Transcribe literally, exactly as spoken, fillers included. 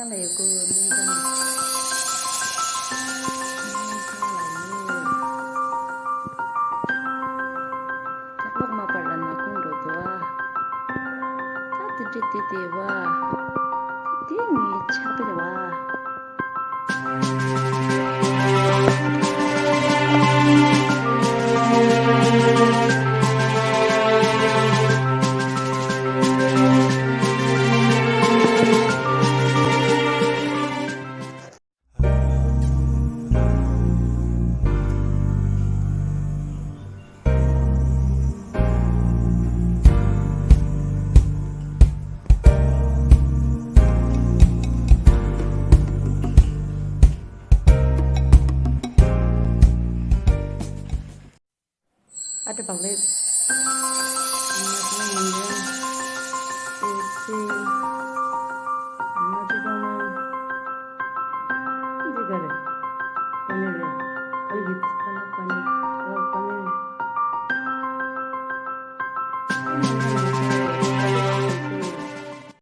ལ་ཡོད་གོ། སྨན་ཁང་། སྨན་ཁང་ལ་ཡོད། ལོག་མ་པར་ལ་ན་ཁུང་འགྲོ་དོ་ཨ། ད་དེ་འདྲི་དེ་དེ་བ། དེ་ངའི་ཆགས་པ་རེད་བ། ཨ་ཏི་བག་ལེབ། ང་ཚོ་ཡིན་ན། ཨེ་ཙི། ང་ཚོ་ཚང་མ། འདི་ག་རེད། པ་ནི་རེད། ག་ཡི་ཁ་ལག་པ་ནི། ཨོ་པ་ནི་རེད།